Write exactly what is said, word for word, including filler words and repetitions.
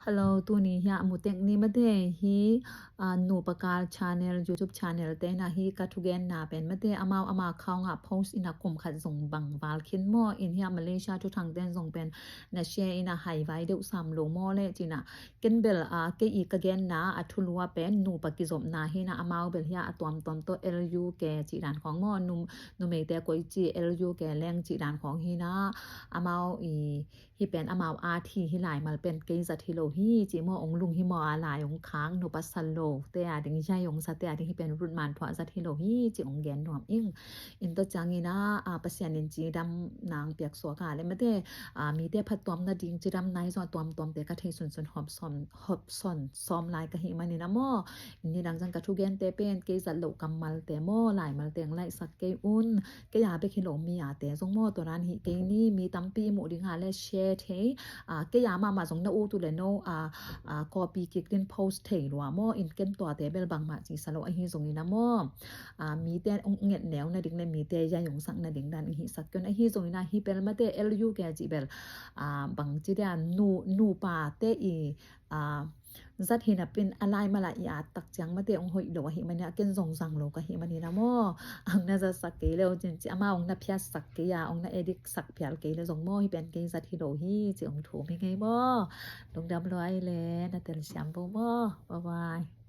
Hello, tuni hiah mutek ni mate hi, ah, nupa kal channel, YouTube channel te na hi ka thugenna pen mate amau ama account ah post ina kum khat zong bang val khin maw, in hiah Malaysia thuthang ten zong pen na share ina hai vai deuh sam lo maw le cina. Ken bel, ah, kei i ka genna a thulua pen nupa kizopna hi na, amau bel hiah a tuamtuam tawh L U K cih dan khawng maw, num, numeite koi ci L U K leng cih dan khawng hi na, amau i hi pen amau a thi hi lai mal pen kei zat hi lo hi ci maw, ong lung hi maw a lai ong khang nupa sa lo te a ding, zai ong sa te a ding hi pen rut man thuah zat hi lo hi ci ong gen nuam ing. In tua ciangina, a, Pasian in cidam nang piak suak a le mate, a, mite phattuam nading cidam nai zong a tuamtuamte ka thei sunsun hop son, hop son sawm lai ka hi manina maw. Nidang zang ka thugente pen kei zat loh kammalte maw, laimalte ang laihsak kei un. Kei a bek hi lo mi a te zong maw, tua dan hi kei ni, mi tampi i muh ding a le share thei. A, kei a mahmah zong na ut uh le no, a, a, copy kik din post thei lua maw, in ken tuate bel bangmah ci sa lo ahi zongina maw. A, mite ong nget neu nading le mite zai ong sak nading dan i hi sak kion ahi zongina hi bel mate L U K cih bel, a, bang ci dia nu, nupa te i, a, zat hi napin a lai mala i at tak ciang mate ong hoih lo ahi mania ken zong zang lo ka hi manina maw. Ong na zat sak kei le ong cin ci ama ong na phiat sak kei a, ong na edit sak phial kei le zong maw, hi pen kei zat hi lo hi ci ong thum hi ngei maw. Lungdam lua i le na telsiam bo maw. Bye bye.